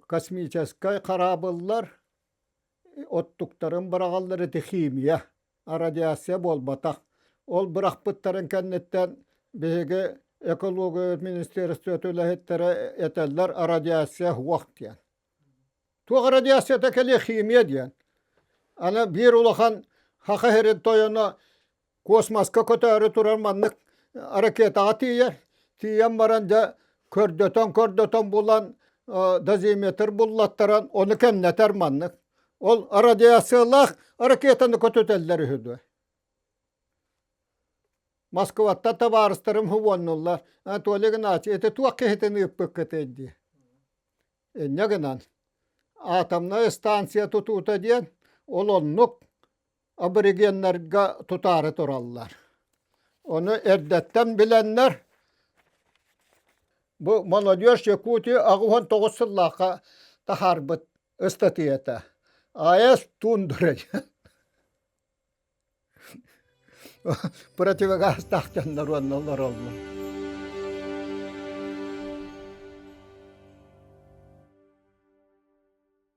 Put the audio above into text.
Космическай хараабыллар оттуктарын быраҕаллар ити химия, радиация буолбатах. Ол бырахпыттарын кэнниттэн биһиги экология министерствота үлэһиттэрэ этэллэр радиация суох диэн. Туох радиацията кэлиэ химия диэн. Аны биир улахан Саха сирин тойоно космоска көтөөрү турар маннык ракетаҕа тиийэр. Тиийэн баран дьэ көрдөтөн-көрдөтөн булан дозиметр буллаттаран ону кэмнэтэр маннык. Ол радиациялаах ракетаны көтүтэллэр үһү дуо? Москваттан табаарыстарым уоннуллар. Анатолий Игнатьевич, ити туох киһитин ыыппыккытый дии. Инньэ гынан, атомнай станция тутуута диэн ол оннук аборигеннарга тутаары тураллар. Ону эрдэттэн билэннэр бу «Молодежь Якутии» 89 сыллаахха таһаарбыт ыстатыйата АЭС Тундра диэн противогазтаах дьоннор уонна олороллор.